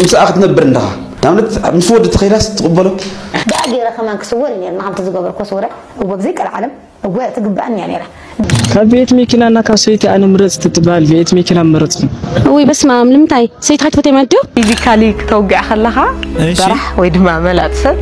ምስኣ ክትነብር እንዲኻ ንኣብነት ምስ ወዲ ተኸይዳስ ትቕበሎ? ብኣ ገይረ ከማን ክስወር እዩ ነይሩ ንሓንቲ ዝገበርኮ ስውረ እወ ብዘይ ቀልዓለም እወ ትግባእኒ እያ ነይራ። ካብ ቤት መኪናና ካብ ሰይቲ ኣነ ምረጽ ትትበሃል ቤት መኪና ምረጽኩ። እውይ በስመ ኣብ ንምንታይ ሰይቲ ከይትፈትየ ማለት ድዩ? ፊዚካሊ ክተውግዕ ከለኻ እሺ። በራሕ ወይ ድማ መላጥ ሰብ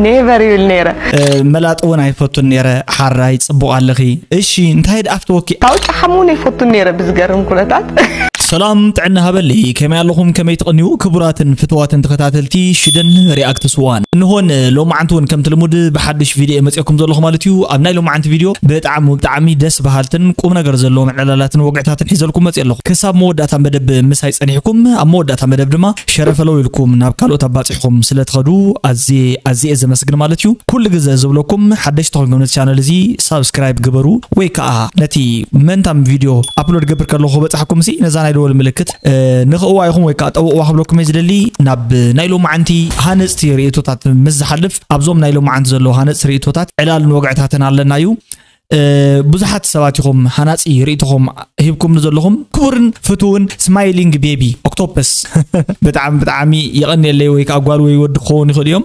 ኔቨር ይብል ነይረ። መላጥ እውን ኣይፈቱን ነይረ። ሓራይ ጽቡቕ ኣለኺ። እሺ እንታይ ደኣ ፍትወኪ? ታውቂ ሓሙን ኣይፈቱን ነይረ ብዝገርም ኩነታት። ሰላም ጥዕና ሃበሊ። ከመይ ኣለኹም? ከመይ ትቕንዩ? ክቡራትን ፍትዋትን ተኸታተልቲ ሽደን ሪኣክትስ ዋን። እንሆን ሎማዓንቲ እውን ከምቲ ልሙድ ብሓድሽ ቪድዮ መፅእኩም ዘለኹ ማለት እዩ። ኣብ ናይ ሎማዓንቲ ቪድዮ ብጣዕሚ ብጣዕሚ ደስ በሃልትን ቁም ነገር ዘለዎም ዕላላትን ወግዕታትን ሒዘልኩም መፅእ ኣለኹ። ክሳብ መወዳእታ መደብ ምሳይ ፀኒሕኩም ኣብ መወዳእታ መደብ ድማ ሸረፈለው ኢልኩም ናብ ካልኦት ኣባፂሕኩም ስለ ትኸዱ ኣዝየ ኣዝየ ዘመስግን ማለት እዩ። ኩሉ ግዘ ዝብለኩም ሓደሽቲ ተኾንኩም ነቲ ቻነል እዚ ሳብስክራይብ ግበሩ ወይ ከዓ ነቲ መንታም ቪድዮ ኣፕሎድ ገብር ከለኹ በፃሕኩም ሲ ነዛ ናይ ደወል ምልክት ንኽእዋ ኢኹም ወይ ከዓ ጠውቕዋ ክብለኩም እየ ዝደሊ። ናብ ናይ ሎማዓንቲ ሃነፅቲ ርእቶታት ምስ ዝሓልፍ ኣብዞም ናይ ሎማዓንቲ ዘለዉ ሃነፅቲ ርእቶታት ዕላልን ወግዕታትን ኣለና እዩ። ብዙሓት ሰባት ኢኹም ሃናፂ ርእቶኹም ሂብኩም ዘለኹም ክቡርን ፍትውን ስማይሊንግ ቤቢ ኦክቶፐስ ብጣዕሚ ብጣዕሚ የቐንየለይ ወይ ከዓ ጓል ወይ ወዲ ክኸውን ይኽእል እዮም።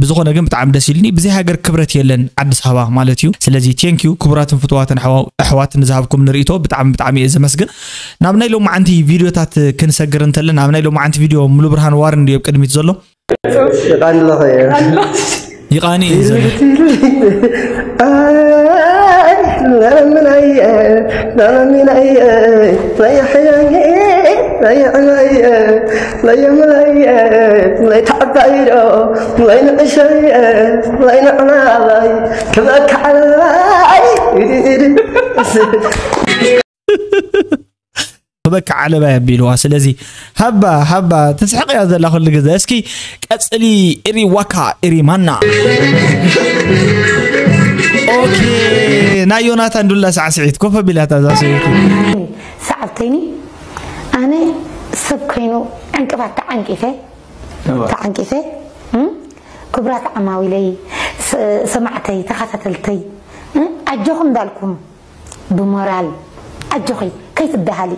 ብዝኾነ ግን ብጣዕሚ ደስ ኢልኒ። ብዘይ ሃገር ክብረት የለን ኣዲስ ኣበባ ማለት እዩ። ስለዚ ቴንኪዩ ክቡራትን ፍትዋትን ኣሕዋት ንዝሃብኩም ንርእቶ ብጣዕሚ ብጣዕሚ እየ ዘመስግን። ናብ ናይ ሎማዓንቲ ቪድዮታት ክንሰግር እንተለን ኣብ ናይ ሎማዓንቲ ቪድዮ ሙሉ ብርሃን ዋርን ድዮ ኣብ ቅድሚት ዘሎ ይቓኒ ኣለኸ እየ። ይቓኒ እዩ ዘሎ። ክበካ ዓለባይ ኣቢልዋ። ስለዚ ሃባ ሃባ ትስሕቕ እያ ዘላ ኩሉ ግዜ። እስኪ ቀጽሊ። ኢሪ ዋካ ኢሪ ማና። ኦኬ ናይ ዮናታን ዱላ ሳዕስዒት ኮፍ ኣቢላታ እዛ ሰበይቲ። ሰዓብተይኒ ኣነ ሰብ ኮይኑ ዕንቅፋት ተዓንቂፈ ተዓንቂፈ እም? ክቡራት ዓማዊለይ ስ- ሰማዕተይ ተኸታተልተይ እም? ኣጆኹም እንዳልኩም ብሞራል ኣጆኺ ከይትበሃሊ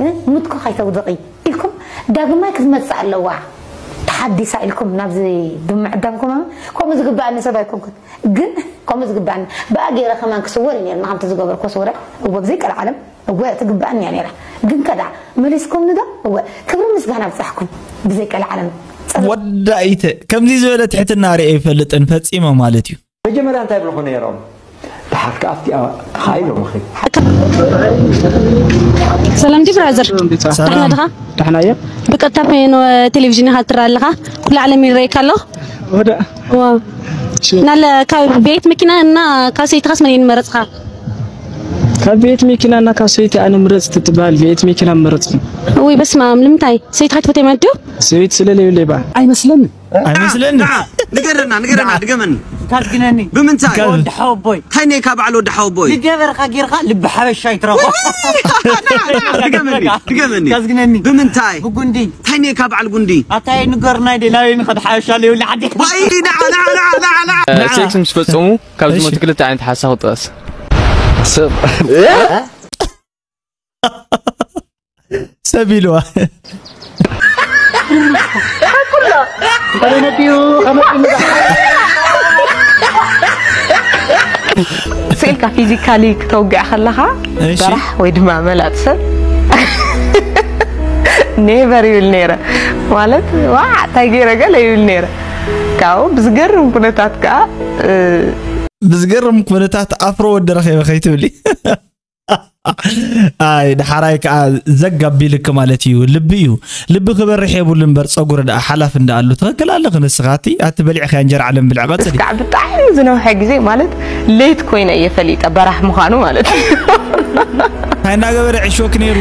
እ? ሙትኮ ከይተውድቒ ኢልኩም ዳግማይ ክትመፅእ ኣለዋ ተሓዲሳ ኢልኩም ናብዚ ብምዕዳምኩም ከምኡ ዝግበኣኒ ሰብ ኣይኮንኩን ግን ከምኡ ዝግበኣኒ ብኣ ገይረ ከማን ክስወር እዩ ነይሩ ንከምቲ ዝገበርኮ ስውረ እወ ብዘይ ቀልዓለም እወ ትግበኣኒ እያ ነይራ ግን ከዳ መሊስኩምኒ ዶ እወ ክብሪ ምስጋና ብፃሕኩም ብዘይ ቀልዓለም ወዳኢተ ከምዚ ዝበለ ትሕትና ርኤ ይፈልጥን ፈፂመ ማለት እዩ መጀመርያ እንታይ ይብልኹ ነይሮም? ድሓር ከኣ ኣብቲኣ ተኻኢሎምኺ። ሰላም ዲ ብራዘር ዳሕና ድኻ? ዳሕና እየ። ብቀጥታ ኖ ቴሌቪዥን ኢኻ ትረኣ ኣለኻ። ኩሉ ዓለም ይረኣየካ ኣሎ። ወደ ዋ ናለ ካብ ቤት መኪና እና ካብ ሰይትኻስ መን መረጽኻ? ካብ ቤት መኪና እና ካብ ሰይቲ ኣነ ምረጽ ትትበሃል ቤት መኪና ምረጽ። ወይ በስመ ኣብ ንምንታይ ሰይትኻ ትፈትያ ማለት ድዩ? ሰይት ስለ ለይብለይ በዓል። ኣይመስለኒ። ኣይመስለኒ። ንገረና ንገረና ድገመኒ። ካዝግነኒ። ብምንታይ? ወዲ ሓወቦይ። እንታይ ነካ በዓል ወዲ ሓወቦይ? ዝገበርካ ጌርካ ልቢ ሓበሻ ይትረፎ። ድገመኒ ድገመኒ። ካዝግነኒ። ብምንታይ? ብጉንዲ። እንታይ ነካ በዓል ጉንዲ? ኣታይ ንገርና ይደ ናበይ ንኸድ ሓበሻ ለይብሉ ዓዲ። ባይ ንዓ ንዓ ንዓ ንዓ ንዓ። ሴክስ ምስ ፈጸሙ ካብ ዝሞቱ ክልተ ዓይነት ሓሳኹ ጥቐስ። ሰብ ሰብ ኢልዋ ስኢልካ ፊዚካሊ ክተውግዕ ከለኻ በራሕ ወይ ድማ መላጥ ሰብ ኔቨር ይብል ነይረ ማለት ዋ እንታይ ገይረ ገለ ይብል ነይረ ካብኡ ብዝገርም ኩነታት ከዓ ብዝገርም ኩነታት ኣፍሮ ወዲ ረኺበ ከይትብሊ ኣይ ደሓራይ ከዓ ዘግ ኣቢልኪ ማለት እዩ ልቢ እዩ ልቢ ክበርሕ የብሉ እምበር ፀጉሪ ደኣ ሓላፍ እንዳ ኣሉ ትኽክል ኣለኺ ንስኻ ኣቲ ኣቲ በሊዕኽያ እንጀራ ዓለም ብልዕ ቀፅሊ እስካዕ ብጣዕሚ ዝነውሐ ግዜ ማለት ሌት ኮይነ እየ ፈሊጠ በራሕ ምዃኑ ማለት እዩ እንታይ እንዳገበረ ዕሾክ ነይሩ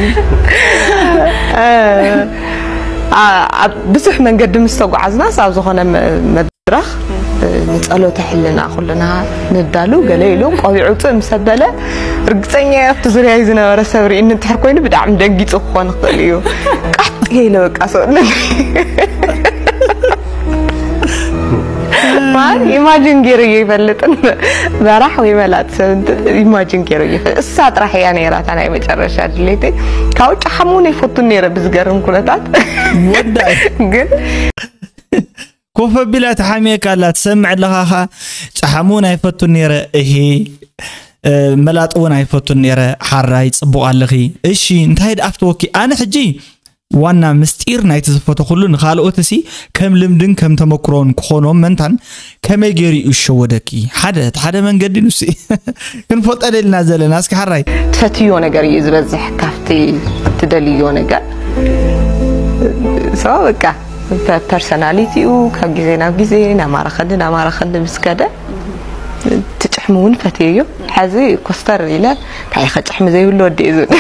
ኣብ ብዙሕ መንገዲ ምስ ተጓዓዝናስ ኣብ ዝኾነ መ- መድረኽ ንጸሎተ ሕልና ኩልና ንዳሉ ገለ ኢሉ ቆቢዕ ውፅእ ምስ ኣበለ ርግፀኛ እየ ኣብቲ ዙርያይ ዝነበረ ሰብ ርኢኒ እንድሕር ኮይኑ ብጣዕሚ ደንጊፁ ክኾን ይኽእል እዩ ቃጥ ኢለ በቃ ሰብኣለኒ ማን ኢማጂን ገይሩ ይፈልጥን በራሕ ወይ መላጥ ሰብ እንትን ኢማጂን ገይሩ ይፈልጥ። እሳ ጥራሕ እያ ነይራ እታ ናይ መጨረሻ ድሌተይ። ካብ ጫሓሙ ናይ ፈቱን ነይረ ብዝገርም ኩነታት። ወዳይ ግን ኮፍ ኣቢላ ትሓምየካ ኣላ። ትሰምዕ ኣለኻ ኸዓ፣ ጫሓሙ ናይ ፈቱን ነይረ፣ እሂ፣ እ፣ መላጥ እውን ኣይፈቱን ነይረ። ሓራይ፣ ጽቡቕ ኣለኺ። እሺ፣ እንታይ ደኣ ፍትወኪ? ኣነ ሕጂ ዋና ምስጢር ናይቲ ዝፈተኹሉ ንኻልኦትሲ ከም ልምድን ከም ተመክሮን ክኾኖም መንታን ከመይ ገይሩ እዩ ዝሸወደኪ? ሓደ፣ እቲ ሓደ መንገዲ ንሱ እዩ። ክንፈልጦ ደልና ዘለና። እስኪ ሓራይ። ትፈትዮ ነገር እዩ ዝበዝሕ ካብቲ ትደልዮ ነገር። So በቃ ፐርሰናሊቲኡ ካብ ግዜ ናብ ግዜ ናማረኸኒ ናማረኸኒ ምስ ከደ ትጭሕሙ እውን ፈትየዮ። ሕዚ ኮስተር ኢለ እንታይ ከጭሕሚ ዘይብሉ ወዲ እዩ ዝብል።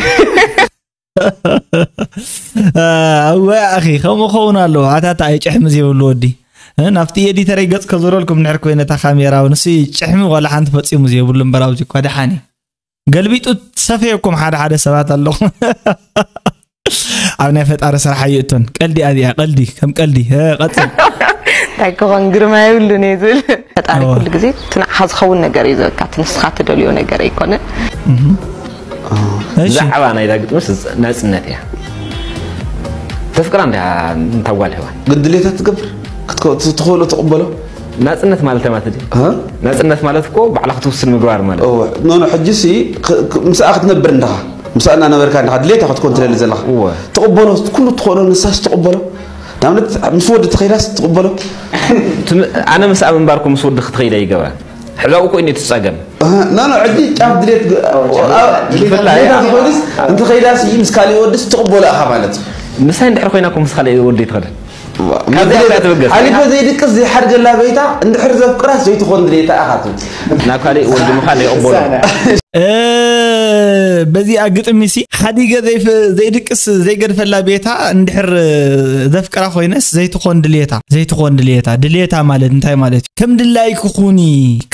እወ ኣኺ፣ ከምኡ ክኸውን ኣለዎ። ኣታ፣ ኣታ፣ ኣይ ጭሕሚ ዘይብሉ ወዲ። እ፣ ናብቲ ኤዲተረይ ገጽ ከዞረልኩም እንድሕር ኮይነ እታ ካሜራ፣ ንሱ ጭሕሚ ዋላ ሓንቲ ፈጺሙ ዘይብሉ እምበር ኣብዚ እኳ ደሓን እዩ። ገልቢጡ ትሰፈየኩም ሓደ ሓደ ሰባት ኣለኹም። ኣብ ናይ ፈጣሪ ስራሕ ኣይእቶን። ቀልዲ እያ እዚኣ፣ ቀልዲ፣ ከም ቀልዲ። እ፣ ቀጽል። እንታይ ክኾን ግርማ የብሉን እዩ ዝብል። ፈጣሪ ኩሉ ግዜ እቲ ንዓኻ ዝኸውን ነገር እዩ ዝህበካ፣ እቲ ንስኻ ትደልዮ ነገር ኣይኮነን። እሺ። ዛዕባ ናይዛ ግጥምስ ናጽነት እያ። ተፍቅራ እንዳ እንታ ጓል ሄዋን ግድሌታት ትገብር ክትከ- ትኽእሎ ትቕበሎ። ናጽነት ማለት ማለት ድዩ? እ? ናጽነት ማለት እኮ ባዕላ ክትውስን ምግባር ማለት። እወ፣ ኖ ኖ፣ ሕጂ ሲ ክ- ክ- ምስኣ ክትነብር እንዲኻ፣ ምስኣ እናነበርካ እንዲኻ ድሌታ ክትኮን ትደሊ ዘለኻ እወ። ትቕበሎ፣ ኩሉ ትኽእሎ ንሳስ ትቕበሎ። ንኣብነት ምስ ወዲ ተኸይዳስ ትቕበሎ። ትም- ኣነ ምስኣ ምንባርኩ ምስ ወዲ ክትኸይዳ ይገብራ። ሕዛኡ እኮ እዩ እቲ ጸገም። እ፣ ኖ ኖ፣ ሕጂ ጫፍ ድሌት ግ- ብፍላይ- ድሌታ ዝኾንስ እንተኸይዳስ ምስ ካሊእ ወድስ ትቕበሎ ኢኻ ማለት እዩ። ምሳይ እንድሕር ኮይና እኮ ምስ ካልእ ወዲ ትኸደ። ካብዚኣ ድሌት- እያ ትብገስ። ሓሊፈ ዘይድቅስ ዘይሓድገላ ቤታ እንድሕር ዘፍቅራስ ዘይትኾን ድሌታ ኢኻ ትብል። ናብ ካልእ ወዲ ምኻድ ይቕበሎ። እ፣ በዚኣ ግጥሚ ሲ ሓዲገ ዘይፍ- ዘይድቅስ ዘይገድፈላ ቤታ እንድሕር ዘፍቅራ ኮይነስ ዘይትኾን ድሌታ፣ ዘይትኾን ድሌታ። ድሌታ ማለት እንታይ ማለት እዩ? ከም ድላይ ክኹኒ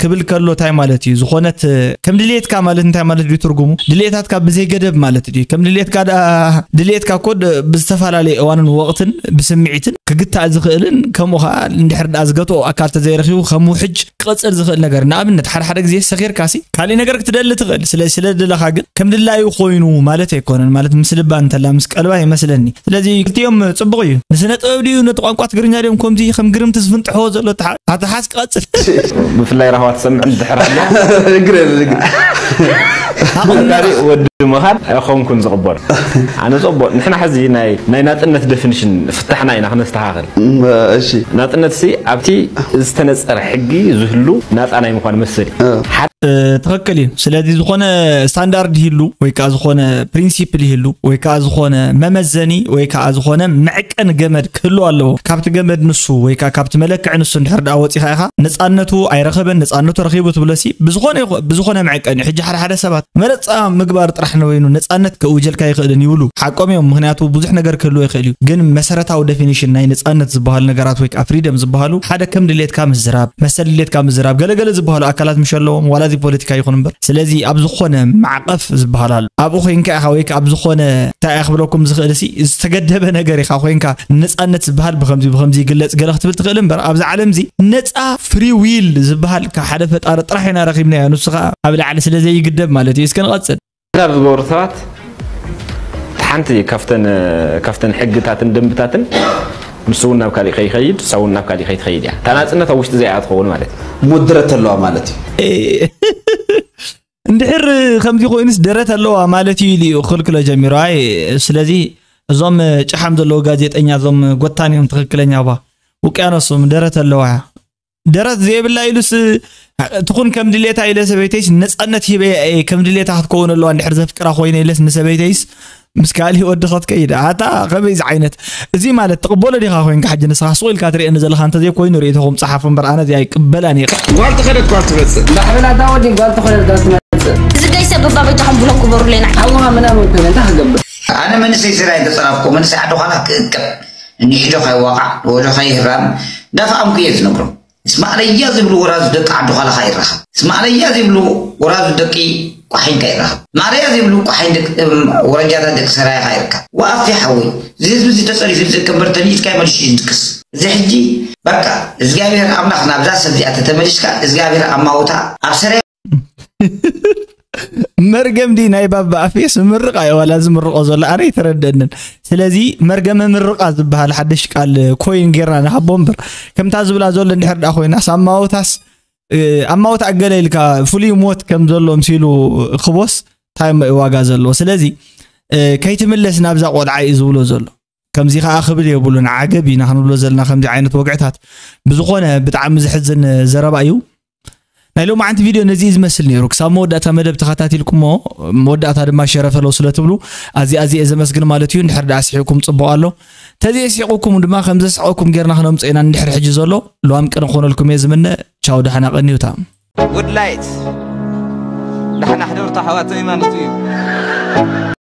ክብል ከሎ እንታይ ማለት እዩ? ዝኾነት ከም ድሌትካ ማለት እንታይ ማለት ድዩ ትርጉሙ? ድሌታትካ ብዘይ ገደብ ማለት ድዩ? ከም ድሌትካ ደኣ ድሌትካ እኮ ድ- ብዝተፈላለየ እዋንን ወቕትን ብስምዒትን ክግታእ ዝኽእልን ከምኡ ኸዓ እንድሕር ደኣ ዝገትኦ ኣካል ተዘይረኺቡ ከም ውሕጅ ክቐጽል ዝኽእል ነገር። ንኣብነት ሓደ ሓደ ግዜ ሰኺርካ ሲ ካሊእ ነገር ክትደሊ ትኽእል። ስለ ስለ ደለኻ ግን ከም ድላዩ ኮይኑ ማለት ኣይኮነን። ማለት ምስ ልባ እንተላ ምስ ቀልባ ይመስለኒ። ስለዚ ክልቲኦም ጽቡቕ እዩ። ንስነ ጥበብ ድዩ ነቲ ቋንቋ ትግርኛ ድዮም ከምዚ ከም ግርምቲ ዝፍንጥሕዎ ዘሎ ኣተሓ- ኣተሓዝ ክቐጽል። ብፍላይ ራህዋ ትሰምዕ እንድሕር ኣላ እግረ እግረ ኣቕዳሪ ወዲ ምኻድ ኣይኾንኩን ዝቕበል። ኣነ ጽቡቕ ንሕና ሕዚ ናይ ናይ ናጽነት ዴፊኒሽን ፍታሕና ኢና ክነስተኻኽል። እሺ ናጽነት ሲ ኣብቲ ዝተነጸረ ሕጊ ዝህሉ ናጻ ናይ ምዃን መሰል እዩ። ሓደ እ፣ ትኽክል እዩ። ስለዚ ዝኾነ ስታንዳርድ ይህሉ ወይ ከዓ ዝኾነ ፕሪንሲፕል ይህሉ ወይ ከዓ ዝኾነ መመዘኒ ወይ ከዓ ዝኾነ መዕቀኒ ገመድ ክህሉ ኣለዎ። ካብቲ ገመድ ንሱ ወይ ከዓ ካብቲ መለክዒ ንሱ እንድሕር ደኣ ወፂኻ ኢኻ ነፃነቱ ኣይረኸበን፣ ነፃነቱ ረኺቡ ትብሎ ሲ ብዝኾነ ይኹ- ብዝኾነ መዕቀኒ። ሕጂ ሓደ ሓደ ሰባት መረፃ ምግባር ጥራሕ ንበይኑ ነፃነት ከእውጀልካ ይኽእልን ይብሉ። ሓቆም እዮም፣ ምኽንያቱ ብዙሕ ነገር ክህልዎ ይኽእል እዩ። ግን መሰረታዊ ዴፊኒሽን ናይ ነፃነት ዝበሃሉ ነገራት ወይ ከዓ ፍሪደም ዝበሃሉ ሓደ ከም ድሌትካ ምዝራብ፣ መሰል ድሌትካ ምዝራብ፣ ገለገለ ዝበሃሉ ኣካላት ምሽ ኣለዎም፣ ዋላ እዚ ፖለቲካ ይኹን እምበር። ስለዚ ኣብ ዝኾነ ማዕቐፍ ዝበሃል ኣሎ። ኣብኡ ኮይንካ ኢኻ ወይ ከዓ ኣብ ዝኾነ እንታይ እያ ክብለኩም ዝኽእል ሲ ዝተገደበ ነገር ኢኻ ኮይንካ ነፃነት ዝበሃል ብኸምዚ ብኸምዚ ይግለፅ ገለ ክትብል ትኽእል እምበር ኣብዚ ዓለም እዚ ነፃ ፍሪ ዊል ዝበሃል ካብ ሓደ ፈጣሪ ጥራሕ ኢና ረኺብናዮ። ንሱ ከዓ ኣብ ላዕሊ ስለ ዘይግደብ ማለት እዩ። እስከ ንቐፅል። ናብ ዝገበሩ ሰባት ሓንቲ ካብተን ካብተን ሕግታትን ደንብታትን ንሱ እውን ናብ ካሊእ ከይኸይድ እሳ እውን ናብ ካሊእ ከይትኸይድ እያ። እታ ናፅነት ኣብ ውሽጢ እዚኣ እያ ትኸውን ማለት እዩ። እሞ ድረት ኣለዋ ማለት እዩ። እንድሕር ከምዚ ኮይኑስ ደረት ኣለዋ ማለት እዩ ኢሉ እዩ ክልክሎ ጀሚሩ። ኣይ ስለዚ እዞም ጫሓም ዘለዉ ጋዜጠኛ እዞም ጎታን እዮም ትኽክለኛ ባ ውቅያኖስም ደረት ኣለዋ እያ። ደረት ዘይብላ ኢሉስ ትኹን ከም ድሌታ ኢለ ሰበይተይስ ነፃነት ሂበያ እየ ከም ድሌታ ክትከውን ኣለዋ እንድሕር ዘፍቅራ ኮይነ ኢለስ ንሰበይተይስ ምስ ካሊእ ወዲ ክትከይድ ኣታ ከመይ ዝዓይነት እዚ ማለት ትቕበሎ ዲኻ ኮይንካ ሕጂ ንስኻ ስቕ ኢልካ ትርእየኒ ዘለኻ እንተዘይኮይኑ ርእይቶኹም ፀሓፉ እምበር ኣነ እዚኣ ኣይቅበላን እየ። ጓል ተኸደት ጓል ትመጽእ። ዳሕበላ ዳወዲ ጓል ተኾነት ጓል ትመጽእ። እዚ ደይ ሰብ ባበጃኹም ብሎም ክበሩለይ ንዓ። ሓውኻ ምናምን ኮይነ እንታይ ክገብር? ኣነ መንእሰይ ስድራይ ተጸራፍኩ፣ መንእሰይ ዓዲ ዃላ ክእከብ፣ እኒሕዶ ካይዋቓዕ፣ ወዶ ካይህራም፣ እንዳፈኣምኩ እየ ዝነግሮም። ስማዕለያ ዝብሉ ወራዙ ደቂ ዓዲ ዃላ ካይራኸብ። ስማዕለያ ዝብሉ ወራዙ ደቂ ቋሒን ካይራኸብ። ማዕለያ ዝብሉ ቋሒን ደቂ፣ እም፣ ወረጃታት ደቂ ሰራያ ካይርከብ። ወኣፌ ሓወይ፣ እዚ ህዝቢ እዚ ተጸሪፉ ዝርከብ እምበር ተኒኢትካይ መልሱ እዩ ዝድቅስ። እዚ ሕጂ በቃ እግዚኣብሔር ኣምላኽ ናብዛ ሰብ እዚኣ ተተመሊስካ እግዚኣብሔር ኣማውታ ኣብ ስረ መርገም ዲ ናይ ባባ ኣፌስ ምርቃ እዩ ዋላ ዝምርቆ ዘሎ ኣነ ኣይተረደንን። ስለዚ መርገመ ምርቃ ዝበሃል ሓድሽ ቃል ኮይን ጌርና ንሃቦ እምበር ከምታ ዝብላ ዘሎ እንድሕር ደኣ ኮይና ሳማውታስ ኣማውታ ኣገለ ኢልካ ፍሉይ ሞት ከም ዘሎ ምሲሉ ክቦስ እንታይ እሞ እዩ ዋጋ ዘለዎ? ስለዚ ከይትምለስ ናብዛ ቆልዓ እዩ ዝብሎ ዘሎ። ከምዚ ከዓ ክብል የብሉን። ዓገብ ኢና ክንብሎ ዘለና ከምዚ ዓይነት ወግዕታት። ብዝኾነ ብጣዕሚ ዝሕዝን ዘረባ እዩ። ናይ ሎማዓንቲ ቪድዮ ነዚ እዩ ዝመስል ነይሩ። ክሳብ መወዳእታ መደብ ተኸታቲልኩሞ መወዳእታ ድማ ሸረፈለው ስለ ትብሉ ኣዚ ኣዚ እየ ዘመስግን ማለት እዩ። እንድሕር ደኣ ስሒቕኩም ጽቡቕ ኣሎ። ተዘይስሒቕኩም ድማ ከም ዘስሓቕኩም ጌርና ክነምጽኦ ኢና። እንድሕር ሕጂ ዘሎ ልዋም ቅን ክኾነልኩም እየ ዝምነ። ቻው፣ ደሓና ቀንዩታ። Good light ደሓና ሕደሩ ተሓዋተይ ማለት እዩ።